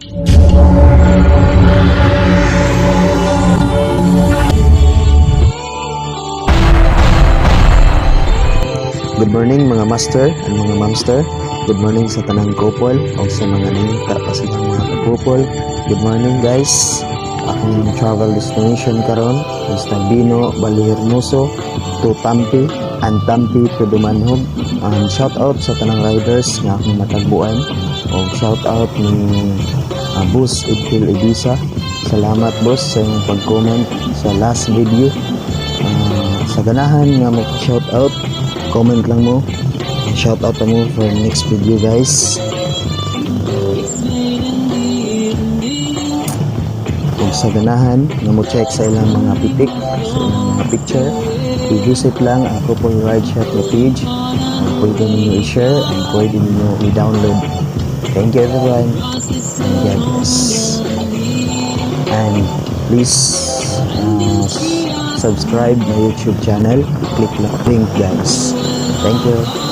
Good morning, mga master and mga mamster. Good morning sa tanang couple o sa mga nangita pa silang mga couple. Good morning, guys. Akong travel destination karon is Bino, Vallehermoso to Tampi and Tampi to Dumanjug. And shout out sa tanang riders nga akong matagbuan. O shout out ni Boss Idfil Ibiza. Salamat, boss, sa inyong pag-comment sa last video. Sa ganahan nga mo shout out, comment lang mo. Shout out mo for next video, guys. Kung sa ganahan nga mo check sa ilang mga pitik, sa ilang mga picture, i-visit lang ang Couple Ride Shop na page. And pwede ninyo i-share and pwede ninyo i-download. Thank you, everyone, and God bless. And please subscribe my YouTube channel. Click lang link, guys. Thank you.